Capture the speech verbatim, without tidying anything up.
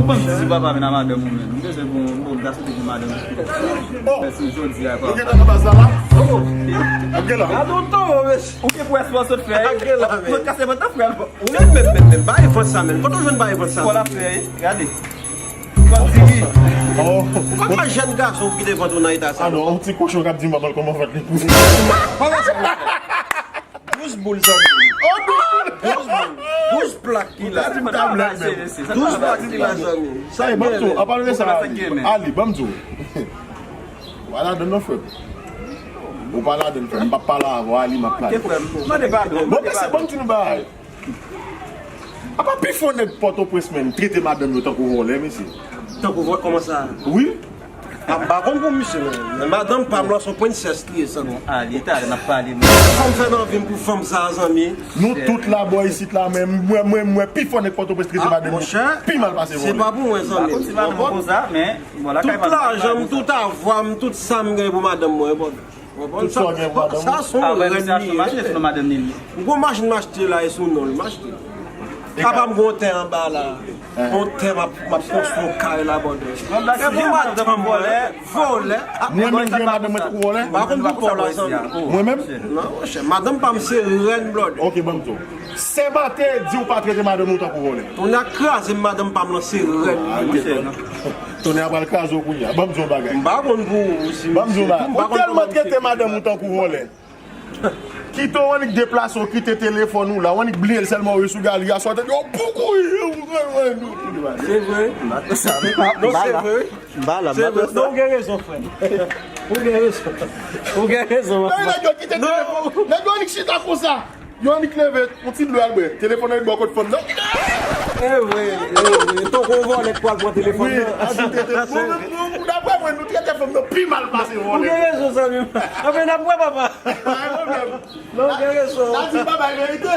Ou ban m ti sou papa vin a madanm ou menm. M bezwen pou, pou m ta sot epi madanm. Mèsi jodi a, papa. Ou gentan nan baz la la? Ap gen la. Gade yon towo, mesye. Ou gen pwès pou w sot fè. Ap gen la, men. Ou sot kase vant nan frè l. Ou menm, menm, menm, menm. Ba e vant sa, menm. Kote w jwenn ba e vant sa? Kò l ap fè, gade. Kò l diri. Oh. Ou konn yon jèn gason ki te vant ou nan eta sa? Ah non, yon ti kochon k ap di manman l kòman vant li pouse. Kòman sa? Douz boul, zanmi. Oh, douz boul. Douz boul. Douz plak ki la. Douz plak ki la, zanmi. Sa e, ban m di w, an palan de sa, Ali, ban m di w. Ou pa ladann non, frè m. Ou pa ladann, frè m. M p ap pale avè w, Ali, m ap pale. Ok, frè m. Mande padon. Bon, mesye, ban m di nou bagay. Apa pi fò nèg Pòtoprens, menm, trete madanm yo tankou vòlè, mesye. Tankou vòlè, kòman sa? Wi. M pa konn pou misye, men, men madanm pa m lan se yon prensès li ye, sa. Bon, ah, li ta, n ap pale, men. Fanm fè nan vi m pou fanm sa, zanmi. Nou tout la bò isit la, men mwen, mwen, mwen, pi fò nèg Pòtoprens trete madanm yo pi mal pase vòlè. Se pa pou mwen, zanmi. M pa konn si madanm konsa, men, bon, lakay pa m. Tout lajan m, tout avwa m, tout sa m gen pou madanm mwen, bon. Tout sa w gen pou madanm ou? Sa se yon rèn li ye. M gon machin m achte la, e sou non l m achte. Apa m gon tè anba la. Yon tè m ap, m ap konstwi yon kay la, bòdè. Yon madanm vòlè. Vòlè. Mwen menm gen madanm mwen tankou vòlè? M pa konn pou pa w la, zanmi. Mwen menm? Non, monchè, madanm pa m se rèn, bòdè. Ok, ban m di w. Sèbante di w pa trete madanm ou tankou vòlè. Tonnè kraze m, madanm pa m lan se rèn, monchè. Tonnè a pral kraze w kounye a. Ban m di w yon bagay. M pa konn pou ou, si. Ban m di w yon bagay. Ou tèlman trete madanm ou tankou vòlè. Kite w annik deplase w, kite telefòn ou la, w annik bliye l sèlman w ye sou galri a, swa tande yon pou kouri. Se vre. Non, se vre. Se vre. Non, ou gen rezon, frè m. Ou gen rezon. Ou gen rezon, papa. Nèg yo kite telefòn. Nèg yo annik chita konsa. Yo annik leve, yon ti dlo al bwè. Telefòn nan bò kot fanm nan. E vre, e vre. Tankou yon vòlè k pral pran telefòn nan. Wi, an di tete. Bon, men, bon, daprè mwen, nou trete fanm nan pi mal pase vòlè. Ou gen rezon, zanmi m. Anfen, n ap wè, papa. Pa gen pwoblèm. Non, ou gen rezon. N a di papa verite.